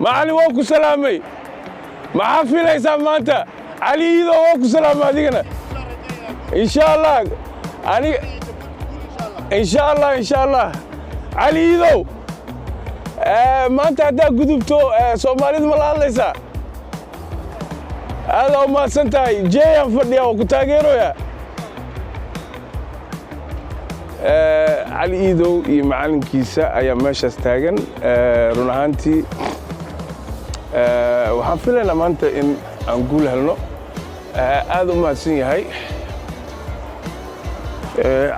Macallin, waa ku salaamay. Maxaa filaysaa maanta? Cali Iidow, waa ku salaamay adigana. Insha Allah, aniga insha Allah, insha Allah. Cali Iidow, maanta haddaa gudubto, Soomaalidu ma la hadlaysaa? Aad u mahadsan tahay. Jeyaan fadhiya, waa ku taageeroya. Cali Iidow iyo macallinkiisa ayaa meeshaas taagan. Run ahaantii, waxaan filaynaa maanta in aan guul helno. Aad u mahadsan yahay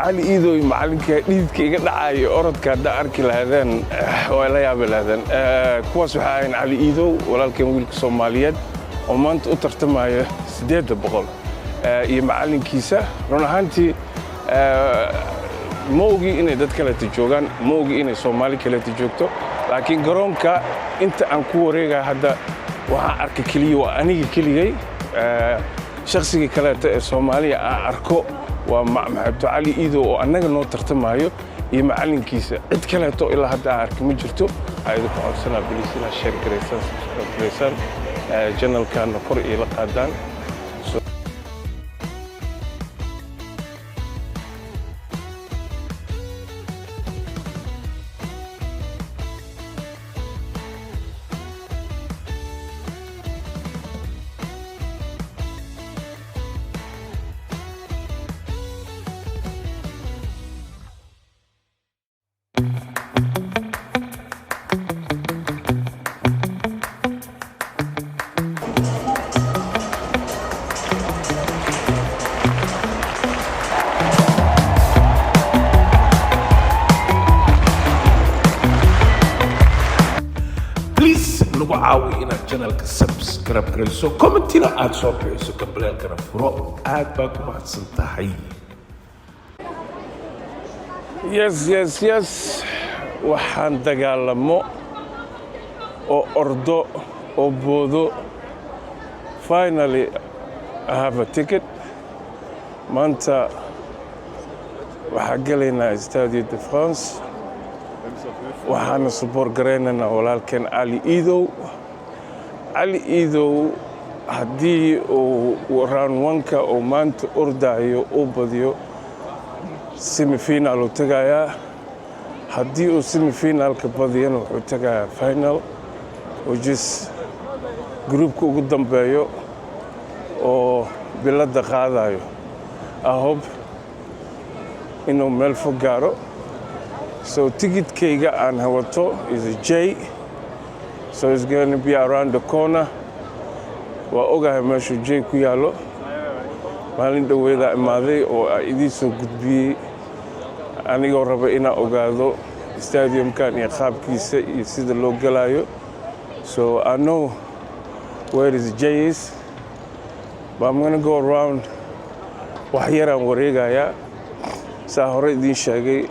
Cali Iidow iyo macallinka. Dhididka iga dhacayo, orodka haddaa arki lahaydeen, waa la yaabi lahaydeen. Kuwaas waxaa ahayn Cali Iidow, walaalkeen, wiilka Soomaaliyeed oo maanta u tartamaya 800, iyo macallinkiisa. Run ahaantii, ma ogi inay dad kaleeta joogaan, ma ogi inay Soomaali kaleeta joogto, laakiin garoonka inta aan ku wareegaya hadda waxaan arka keliya waa aniga keligay. Shakhsigii kaleeta ee Soomaaliya aan arko waa Maxamed Cali Iidow oo annaga noo tartamayo iyo macallinkiisa. Cid kaleeto ilaa hadda aan arka ma jirto. Waxaa idinku codsanaa, please, inaad share garaysaan, subscribe garaysaan channelkaana, kor iila qaadaan. Please nagu caawi inaad channelka subscribe garayso, commentina aad soo bixiso, gambaleelkana furo. Aad baa ku mahadsan tahay. Yes, waxaan dagaalamo oo ordo oo boodo. Finally I have a ticket. Maanta waxaa gelaynaa Stade de France, waxaana support garaynaynaa walaalkeen Cali Iidow. Cali Iidow haddii uu round one-ka uu maanta ordaayo uu badiyo, semifinal uu tegayaa. Haddii uu semifinalka badiyana, wuxuu tegayaa final, which is groupka ugu dambeeyo oo biladda qaadayo. I hope inuu meel fog gaaro. So ticketkayga aan wato is a J, so it's going to be around the corner. Waa ogahay meeshuu J ku yaallo. Maalin dhoweedaa imaaday oo aa idiin soo gudbiyey, anigoo raba inaan ogaado stadiumkan iyo qaabkiisa iyo sida loo gelayo. So I know where is J is, but I'm gonna go around. Wax yaraan wareegayaa. Saa hore idiin sheegay,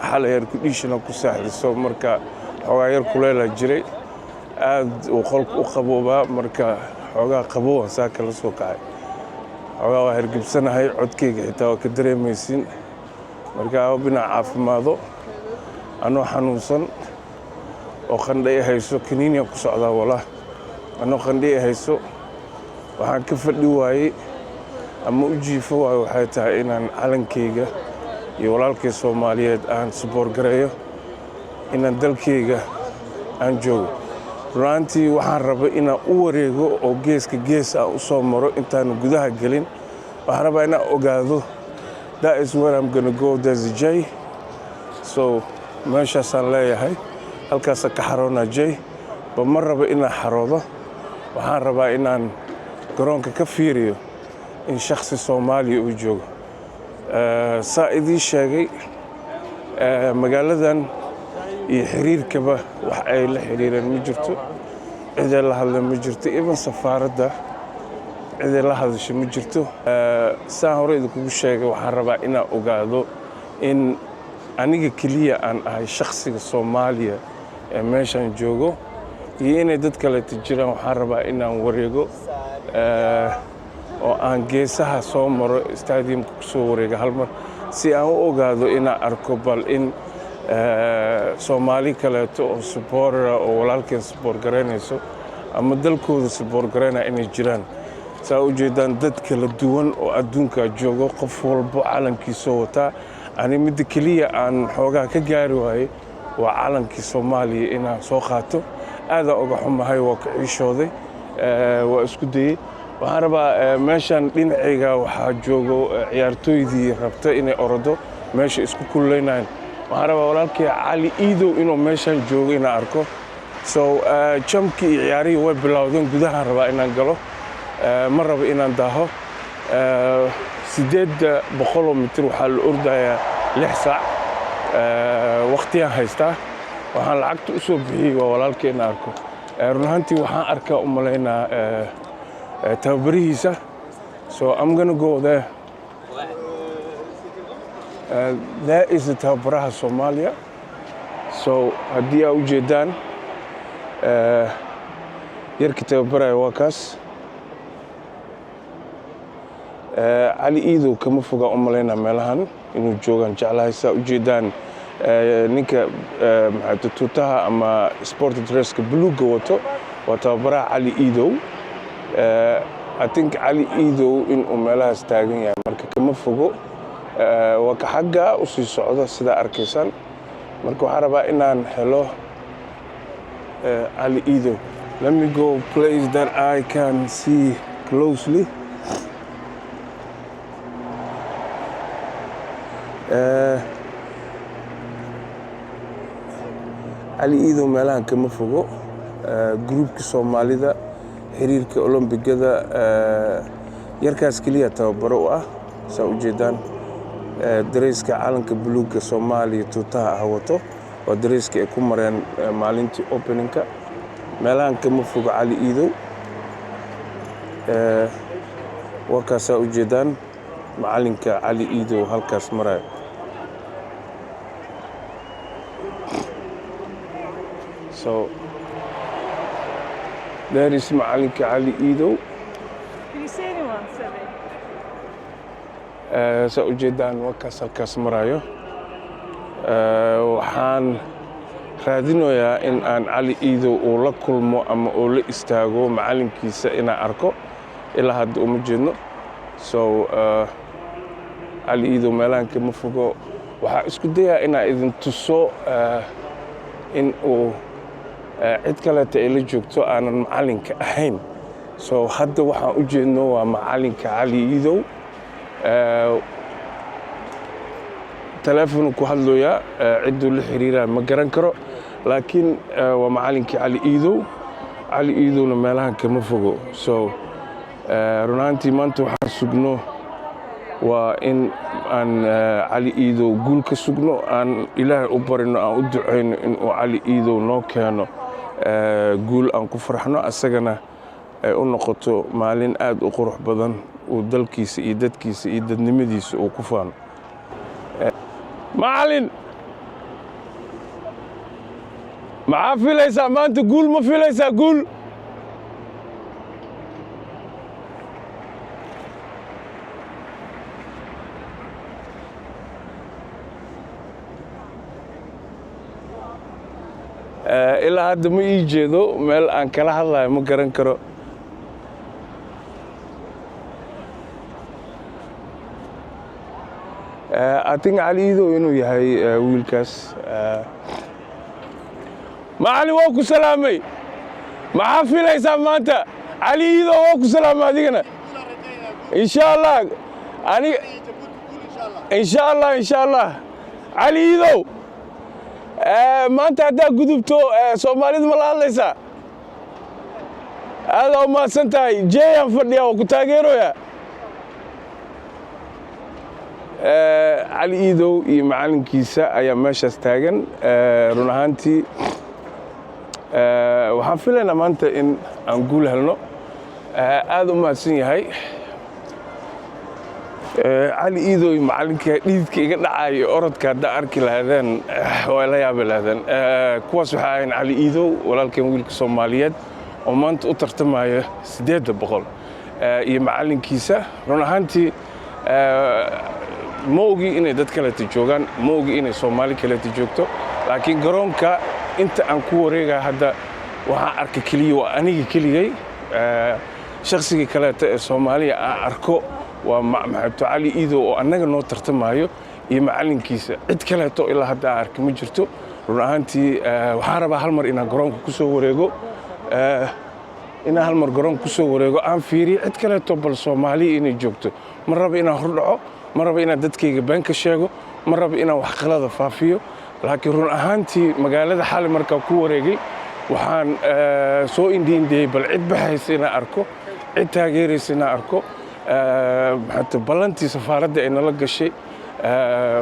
xalay air condition ku saaxdiso, marka xoogaa yar kuleelaa jiray, aad uu qolka u qaboobaa. Marka xoogaa qabowaan saa kala soo kacay, xoogaa waa hergebsanahay, codkayga xitaa waa ka dareemaysin. Marka inaan caafimaado. Anoo xanuunsan oo qandha i hayso, kaniiniya ku socdaa walaa, anoo qandha i hayso, waxaan ka fadhi waayey ama u jiifo waayo waxay tahay inaan calankayga iyo walaalkay Soomaaliyeed aan support gareeyo, inaan dalkayga aan joogo. Runaantii, waxaan rabay inaan u wareego oo geeska gees aan u soo maro intaanu gudaha gelin. Waxaan rabaa inaan ogaado. That is where I'm gonna go. There's a J, so meeshaasaan leeyahay, halkaasaan ka xaroonaa J ba. Ma rabo inaan xaroodo, waxaan rabaa inaan garoonka ka fiiriyo in shakhsi Soomaaliya uu joogo. Saa idiin sheegay, magaaladan iyo xiriirkaba wax ay la xiriireen ma jirto, ciday la hadleen ma jirto, even safaaradda ciday la hadasho ma jirto. Saan hore idinkugu sheegay, waxaan rabaa inaan ogaado in aniga keliya aan ahay shakhsiga Soomaaliya ee meeshaan joogo iyo inay dad kaleeta jiraan. Waxaan rabaa inaan wareego oo aan geesaha soo maro, stadiumka ku soo wareego hal mar, si aan u ogaado inaan arko bal in Soomaali kaleeto oo supporter ah oo walaalkeen support garaynayso ama dalkooda support garaynaya inay jiraan. Saa u jeedaan, dad kala duwan oo adduunka joogo, qof walbo calankiisoo wataa. Ani midda keliya aan xoogaa ka gaari waayey waa calankii Soomaaliya inaan soo qaato. Aadaan uga xumahay, waa ka ciishooday, waa isku dayey. Waxaan rabaa, meeshan dhinacayga waxaa joogo ciyaartooydii rabta inay orodo, meesha isku kululaynayaan. Waxaan rabaa walaalkii Cali Iidow inuu meeshan joogo inaan arko. So jumpkii iyo ciyaarihii way bilowdeen. Gudahaan rabaa inaan galo, ma rabo inaan daaho. 800 mitir waxaa la ordayaa 6 saac. Waqtiyaan haystaa. Waxaan lacagta u soo bixiyey waa walaalkii inaan arko. Run ahaantii waxaan arkaa u malaynaa tababarihiisa, so I'm gonna go there. There is the tababaraha Soomaaliya. So haddii aa u jeedaan, yarkii tababaraya waa kaas. Cali Iidow kama fogaa u malaynaa, meelahan inuu joogaan jeclahay. Saa u jeedaan, ninka maxaa tuutaha ama sport dresska buluugga wato waa tababaraha Cali Iidow. I think Cali Iidow inuu meelahaas taagan yahay, marka kama fogo. Waa ka xagga u sii socdo, sidaa arkaysaan. Marka waxaan rabaa inaan helo Cali Iidow. Let me go place that I can see closely. Cali Iidow meelahan kama fogo. Groupka Soomaalida, xiriirka olombigada, yarkaas keliya tababaro u ah. Saa u jeedaan, dareyska calanka buluugga Soomaaliya tuutaha ah wato waa dareyska ay ku mareen maalintii openingka. Meelahan kama fogo Cali Iidow. Waa kaasaa, u jeedaan macalinka Cali Iidow halkaas marayo. So there is macalinka Cali Iidow. Can you see anyone, Sebi? Saa u jeedaan, waa kaas halkaas marayo. Waxaan raadinayaa in aan Cali Iidow uu la kulmo ama uu la istaago macalinkiisa inaan arko. Ilaa hadda uma jeedno. So Cali Iidow meelahan kama fogo. Waxaa isku dayaa inaan idin tuso in uu cid kaleeta ay la joogto aanan macalinka ahayn. So hadda waxaan u jeedno waa macalinka Cali Iidow. Teleefonu ku hadlayaa, cidduu la xiriiraa ma garan karo, laakiin waa macalinkii Cali Iidow. Cali Iidowna meelahan kama fogo. So run ahaantii maanta waxaan sugno waa in aan Cali Iidow guul ka sugno, aan Ilaahay u barino, aan u ducayno inuu Cali Iidow noo keeno guul aan ku farxno, asagana ay u noqoto maalin aad u qurux badan, uu dalkiisa iyo dadkiisa iyo dadnimadiisa uu ku faano. Macalin, maxaa filaysaa maanta? Guul ma filaysaa? Guul? Ilaa hadda ma ii jeedo, meel aan kala hadlayo ma garan karo. I think Cali Iidow inuu yahay wiilkaas. Macalin, waa ku salaamay. Maxaa filaysaa maanta? Cali Iidow, waa ku salaamay adigana. Insha Allah, aniga insha Allah, insha Allah. Cali Iidow, maanta haddaa gudubto, Soomaalida ma la hadlaysaa? Aadaa u mahadsan tahay. Jeeyaan fadhiya, waa ku taageeroya. Cali Iidow iyo macalinkiisa ayaa meeshaas taagan. Run ahaantii waxaan filaynaa maanta in aan guul helno. Aad u mahadsan yahay Cali Iidow iyo macalinka. Dhiidka iga dhacayo, orodka haddaa arki lahaydeen, waa la yaabi lahaydeen. Kuwaas waxaa ahayn Cali Iidow, walaalkeen, wiilka Soomaaliyeed oo maanta u tartamaya 800, iyo macalinkiisa. Run ahaantii Ma ogi inay dad kaleeta joogaan, ma ogi inay Soomaali kaleeta joogto, laakiin garoonka inta aan ku wareegaya hadda waxaan arkay keliya waa aniga keligay. Shakhsigii kaleeta ee Soomaaliya aan arko waa Maxamed Cali Iidow oo annaga noo tartamayo iyo macallinkiisa. Cid kaleeto ilaa hadda aan arkay ma jirto. Run ahaantii, waxaan rabaa hal mar inaan garoonka ku soo wareego, inaan hal mar garoonka ku soo wareego, aan fiiriyo cid kaleeto bal Soomaaliya inay joogto. Ma rabo inaan hordhaco, ma rabo inaan dadkayga been ka sheego, ma rabo inaan wax qalada faafiyo, laakiin run ahaantii magaalada xalay markaa ku wareegay waxaan soo indhiindhiyey bal cid baxaysa inaan arko, cid taageeraysa inaan arko. Maxaa ballantii safaaradda ay nala gashay,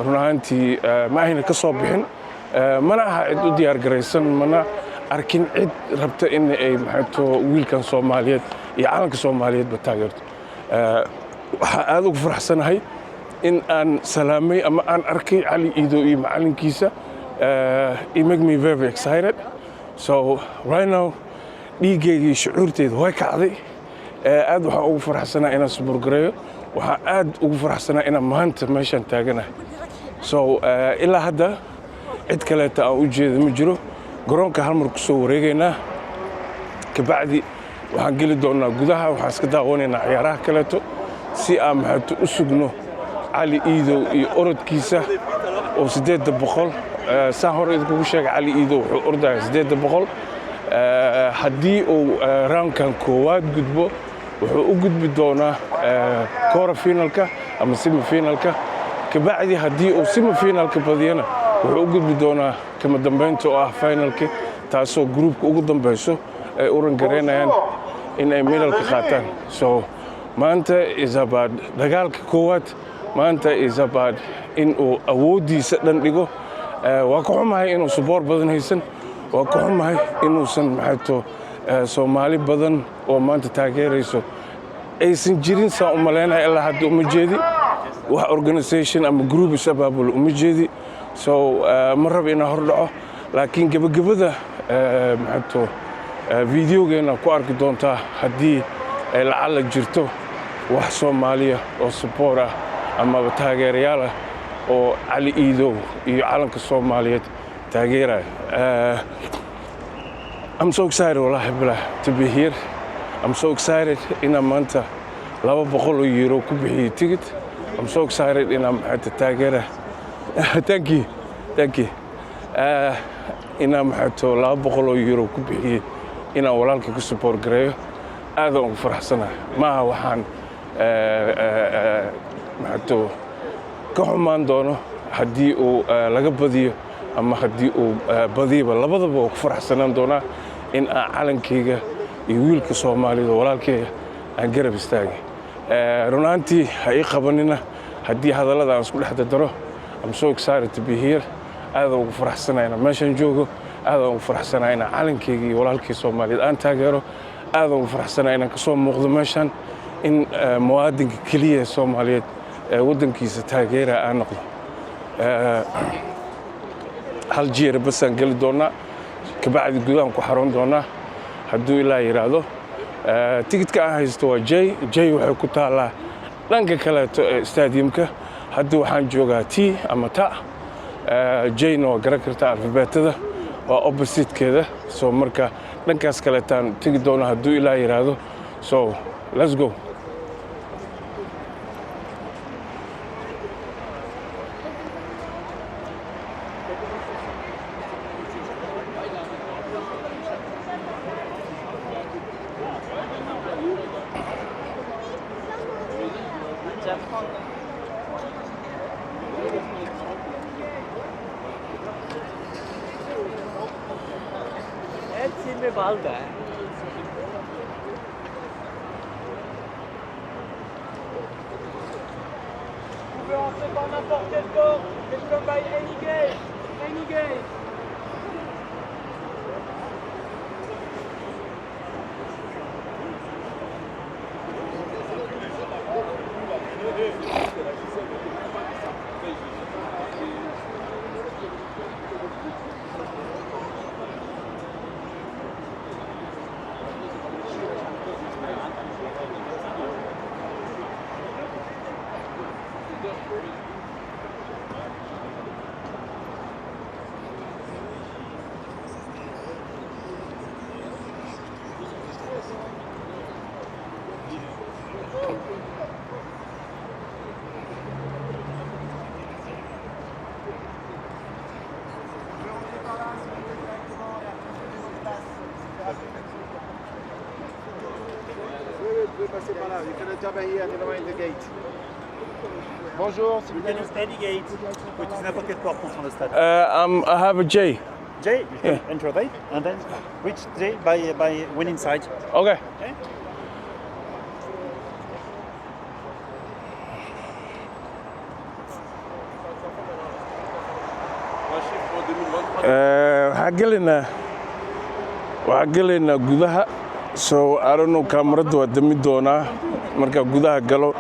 run ahaantii ma ayna ka soo bixin, mana aha cid u diyaar garaysan, mana arkin cid rabta in ay maxaato wiilkan Soomaaliyeed iyo calanka Soomaaliyeedba taageerto. Waxaa aad ugu faraxsanahay in aan salaamay ama aan arkay Cali Iido iyo macallinkiisa. It make me very excited. So right now dhiiggayga iyo shucuurteyda way kacday. Aad waxaan ugu faraxsanaa inaan support gareeyo, waxaan aad ugu faraxsanaa inaan maanta meeshaan taaganahay. So ilaa hadda cid kaleeta aan u jeeda ma jiro. Garoonka hal mar ku soo wareegaynaa, kabacdi waxaan geli doonnaa gudaha, waxaan iska daawanaynaa ciyaaraha kaleeto si aan maxaato u sugno Cali Iidow iyo orodkiisa oo 800. Saan hore idinkugu sheegay, Cali Iidow wuxuu ordaya 800. Haddii uu roundkan koowaad gudbo, wuxuu u gudbi doonaa quarter finalka ama semi finalka. Kabacdi haddii uu semi finalka badiyana, wuxuu u gudbi doonaa kama dambaynta oo ah finalka, taasoo groupka ugu dambeyso ay u rangaraynayaan in ay medalka qaataan. So maanta is about dagaalka koowaad, maanta is about in uu awooddiisa dhan dhigo. Waa ka xumahay inuu support badan haysan, waa ka xumahay inuusan maxayto Soomaali badan oo maanta taageerayso aysan jirin. Saan u malaynaya, ilaa hadda uma jeedi wax organisation ama group is abaabul, uma jeedi. So ma rabo inaan hor dhaco, laakiin gebagabada maxayto videogeena ku arki doontaa haddii ay lacalla jirto wax Soomaaliya oo support ah amaba taageerayaal ah oo Cali Iidow iyo calanka Soomaaliyeed taageeraya. I'm so excited, wallahi bilah, to be here. I'm so excited inaan maanta €200 ku bixiyo ticket. I'm so excited inaan maxayta taageera. Thank you, thank you. Inaan maxayto €200 ku bixiyey inaan walaalka ku support gareeyo, aadaan ugu faraxsanahay. Maaha waxaan maxayto ka xumaan doono haddii uu laga badiyo ama haddii uu badiyaba, labadaba waa ku faraxsanaan doonaa in aan calankayga iyo wiilka Soomaalida walaalkayga aan garab istaagay. Run ahaantii ha ii qabanina haddii hadallada aan isku dhex dardaro. I'm so excited to be here. Aadaan ugu faraxsanahay inaan meeshan joogo, aadaan ugu faraxsanahay inaan calankayga iyo walaalkay Soomaaliyeed aan taageero, aadaan ugu faraxsanahay inaan kasoo muuqdo meeshan, in muwaadinka keliya ee Soomaaliyeed ee waddankiisa taageera aan noqdo. Hal jeer basaan geli doonaa, kabacdi gudahan ku xaroon doonaa hadduu ilaa yidhaahdo. Tigidka aan haysto waa J. J waxay ku taallaa dhanka kaleeto ee stadiumka. Hadda waxaan joogaa T ama ta. Jna waa garan kartaa, alfabeetada waa oppositekeeda. So marka dhankaas kaleetaan tegi doona hadduu ilaa yidhaahdo. So let's go. Erzähl bald. Vous pouvez entrer par n'importe quelle porte. Welcome by any gate. Any gate. passer par là. You can enter by here, never mind the gate. Bonjour, c'est You can use any gate. Vous pouvez utiliser n'importe quelle porte pour entrer dans le stade. I have a J. J, you can enter there and then reach J by when inside. Okay. Okay. Waxaa gelaynaa gudaha, so I don't know, kaamarada waa dami doonaa. Marka gudaha galo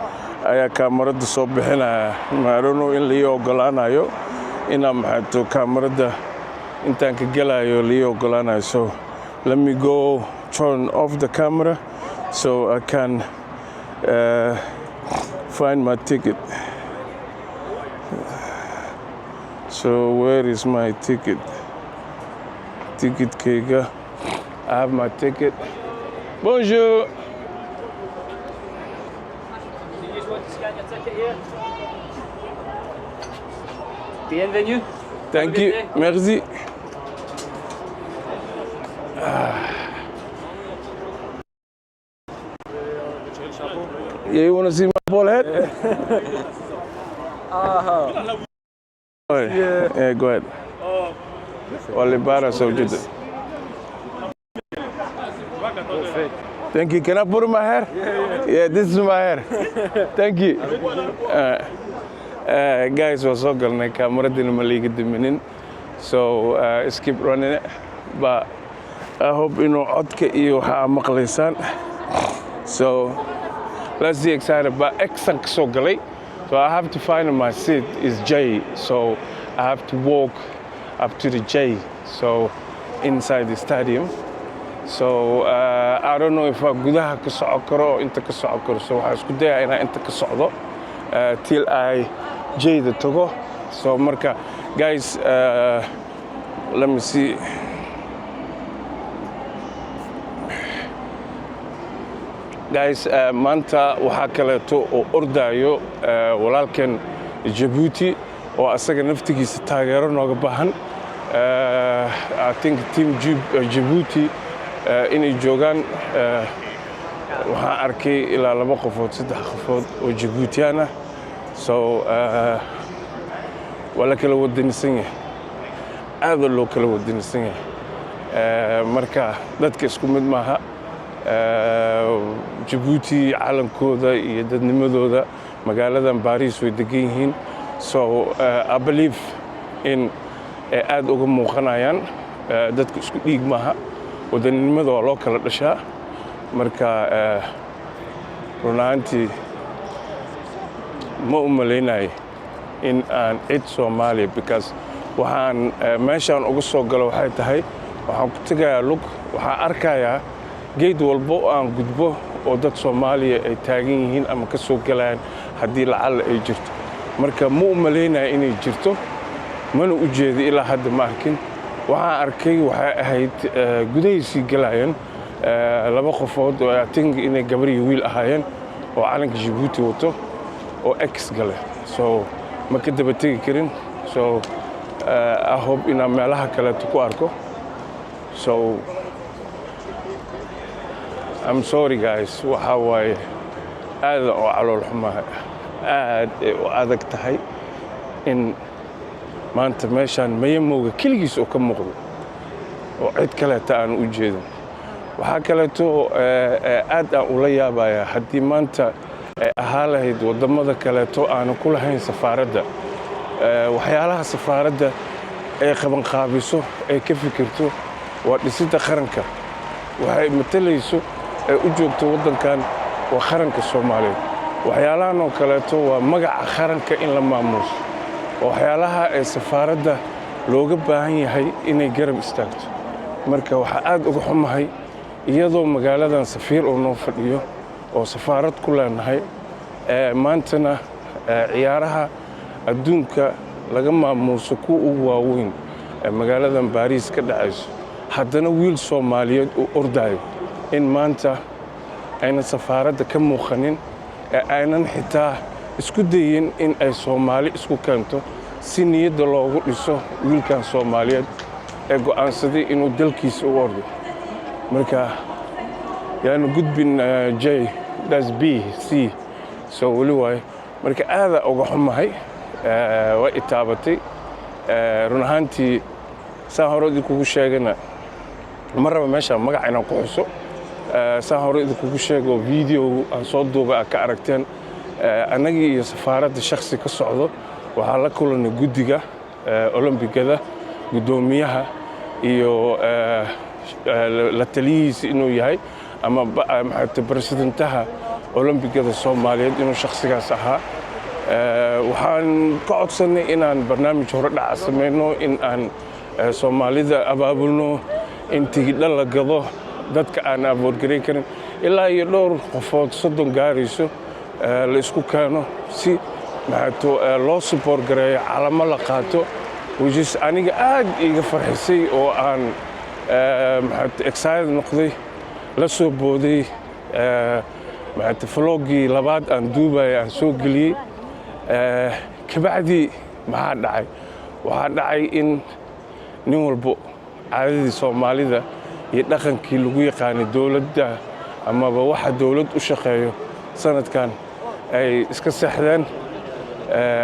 ayaa kaamarada soo bixinaya. I don't know in la ii ogolaanayo inaa maxaato kaamarada intaan ka gelayo la ii ogolaanayo. So let me go turn off the camera so I can find my ticket. So where is my ticket? Ticketkayga. I have my ticket. Bonjour. You just want to scan your ticket here? Bienvenue. Thank Have a you. good day. Merci. Yeah, you want to see my bald head? Yeah, go ahead. Walibara soo jeeda. Thank you. Can I put in my hair? Yeah, this is my hair. Thank you. Guys, waa soo galnay, kaamaradiina ma liiga diminin. So skip running it. But I hope inuu codka iyo waxa aa maqlaysaan. So let's see, excited. But X-an ka soo galay. So I have to find my seat is J. So I have to walk up to the J. So inside the stadium. So I don't know if I gudaha ka soco karo oo inta ka soco karo. So waxaan isku dayaa inaan inta ka socdo till I J-da tago. So marka guys, let me see. Guys, maanta waxaa kaleeto oo ordayo walaalkan Jabuuti oo asaga naftigiisa taageero nooga baahan. I think team Djibouti inay joogaan. Waxaan arkay ilaa laba qofood, saddex qofood oo Jabuutiyaan ah. So waa la kala wadanisan yahay, aada loo kala wadanisan yahay. Marka dadka isku mid maaha. Jabuuti calankooda iyo dadnimadooda magaaladan Baris way degan yihiin. So I believe in ay aada uga muuqanayaan. Dadka isku dhiig maaha, wadaninimada waa loo kala dhashaa. Marka run ahaantii ma u malaynayo in aan cid Soomaaliya, because waxaan meeshaan uga soo galo waxay tahay waxaan ku tegayaa lug. Waxaan arkayaa geed walbo oo aan gudbo oo dad Soomaaliya ay taagan yihiin ama ka soo galayaan haddii lacalla ay jirto. Marka ma u malaynayo inay jirto, mana u jeedo, ilaa hadda ma arkin. Waxaan arkay waxay ahayd gudahaysii galayeen laba qofood oo I think inay gabar iyo wiil ahaayeen oo calanka Jabuuti wato oo X gale. So ma ka daba tegi karin. So I hope inaan meelaha kaleeto ku arko. So I'm sorry guys, waxaa waaye aada oo calool xumahay, aad ay u adag tahay in maanta meeshaan Mayamowga keligiis oo ka muuqdo oo cid kaleeta aan u jeedin. Waxaa kaleeto aad aan ula yaabaya, haddii maanta ay ahaa lahayd waddamada kaleeto aanu ku lahayn safaaradda, waxyaalaha safaaradda ay qabanqaabiso, ay ka fikirto, waa dhisidda qaranka. Waxay matalayso ee u joogto waddankan waa qaranka Soomaaliyeed. Waxyaalahan oo kaleeto waa magaca qaranka in la maamuuso, waa waxyaalaha ee safaaradda looga baahan yahay inay garab istaagto. Marka waxaa aad uga xumahay iyadoo magaaladan safiir oo noo fadhiyo oo safaarad ku leenahay, maantana ciyaaraha adduunka laga maamuuso kuwa ugu waaweyn ee magaaladan Baariis ka dhacayso, haddana wiil Soomaaliyeed uu ordayo, in maanta aynan safaaradda ka muuqanin ee aynan xitaa isku dayin in ay Soomaali isku keento si niyadda loogu dhiso wiilkan Soomaaliyeed ee go'aansaday inuu dalkiisa u ordo. Marka yaanu gudbin J. That's B C. So weli waayo. Marka aada uga xumahay, waa i taabatay. Run ahaantii, saan hore idinkugu sheegana, ma raba meesha magac inaan ku xuso. Saan hore idinkugu sheego, video aan soo duubay aad ka aragteen, annagii iyo safaaradda shakhsi ka socdo waxaa la kulanay guddiga olombigada, guddoomiyaha iyo la taliyihiisa inuu yahay ama maxaate presidentaha olombigada Soomaaliyeed inuu shakhsigaas ahaa. Waxaan ka codsannay inaan barnaamij hore dhaca samayno, in aan Soomaalida abaabulno, in tigidha la gado dadka aan afford garayn karin, ilaa iyo dhowr qofood, 30 gaarayso, la isku keeno si maxaato loo support gareeyo, calamo la qaato, which is aniga aad iiga farxisay oo aan maxaato excited noqday, la soo booday. Maxaato vlogii labaad aan duubaya aan soo geliyey. Kabacdi maxaa dhacay? Waxaa dhacay in nin walbo caadadii Soomaalida iyo dhaqankii lagu yaqaanay dowladda amaba waxa dowlad u shaqeeyo sanadkan ay iska seexdeen,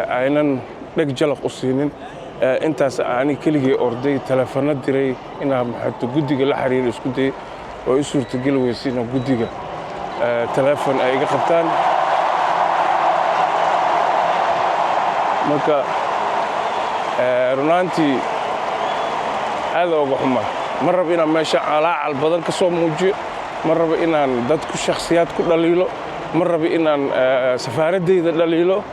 aynan dheg jalaq u siinin. Intaas ani keligay orday, telefono diray, inaa maxaato guddiga la xiriiro isku dayay oo i suurtageli weysay inaa guddiga telefon ay iga qabtaan. Marka runaantii aada uga xuma. Ma rabo inaan meesha calaacal badan ka soo muujiyo, ma rabo inaan dad ku shakhsiyaad ku dhaliilo, ma rabo inaan safaaraddayda dhaliilo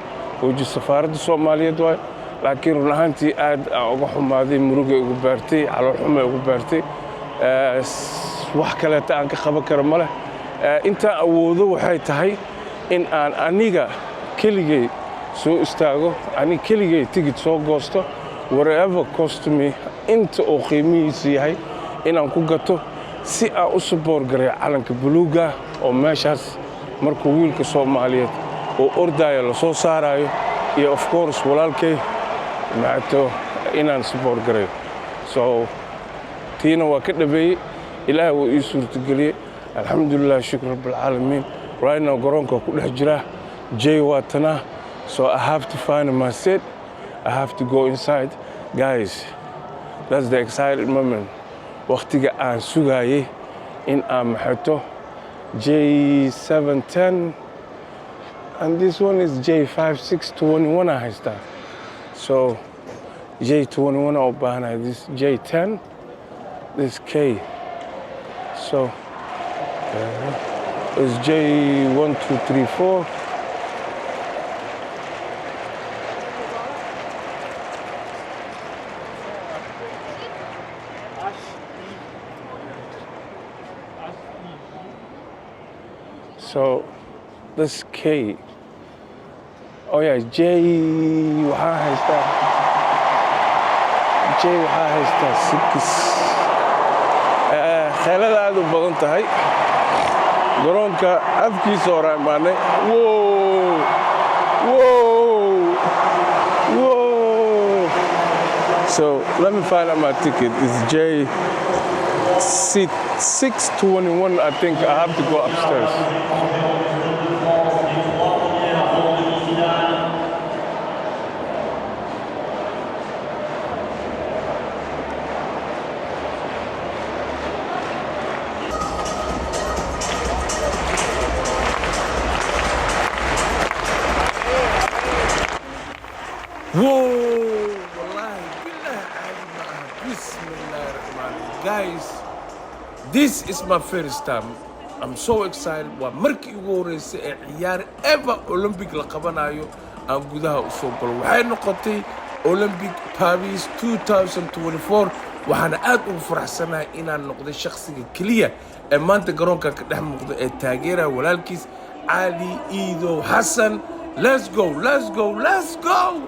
weji, safaaradda Soomaaliyeed waayo. Laakiin run ahaantii aad aan uga xumaaday, murugay ugu baartay, caloolxumay ugu baartay. Wax kaleeta aan ka qaban karo ma leh. Intaan awoodo waxay tahay in aan aniga keligay soo istaago, aniga keligay tigid soo goosto, whatever cost me, inta uu qiimihiisu yahay inaan ku gato si aan u support gareeyo calanka buluuga oo meeshaas markuu wiilka Soomaaliyeed oo ordaayo lasoo saarayo, iyo of course walaalkay macto inaan support gareeyo. So tiina waa ka dhabeeyey, Ilaah wuu ii suurtageliyey, alxamdulilah, shukr rabbilcaalamiin. Right now garoonka ku dhex jiraa, J waa tanaa. So I have to find my seat, I have to go inside. Guys, that's the excited moment, waqtiga aan sugayay in aan maxato J710, and this one is J5621 aan haystaa. So J21 aan u baahanahay, this J10, this K. So it's J1234. So this K. Oh yeah, J waxaa haystaa, J waxaa haystaa six. Kheelada aad u badan tahay, garoonka afkiisa hore imaanay. Whoa. So let me find out my ticket. It's J 621. I think I have to go upstairs. Whoa, wallahi, billahi caadi ma aha. Bismillahi rahmaani. Guys, this is my first time. I'm so excited. Waa markii ugu horeysay ee ciyaar ever Olympic la qabanayo aan gudaha u soo galo. Waxay noqotay Olympic Paris 2024. Waxaana aad ugu faraxsanahay inaan noqday shakhsiga keliya ee maanta garoonkan ka dhex muuqda ee taageeraya walaalkiis Cali Iidow Xasan. Let's go, let's go, let's go!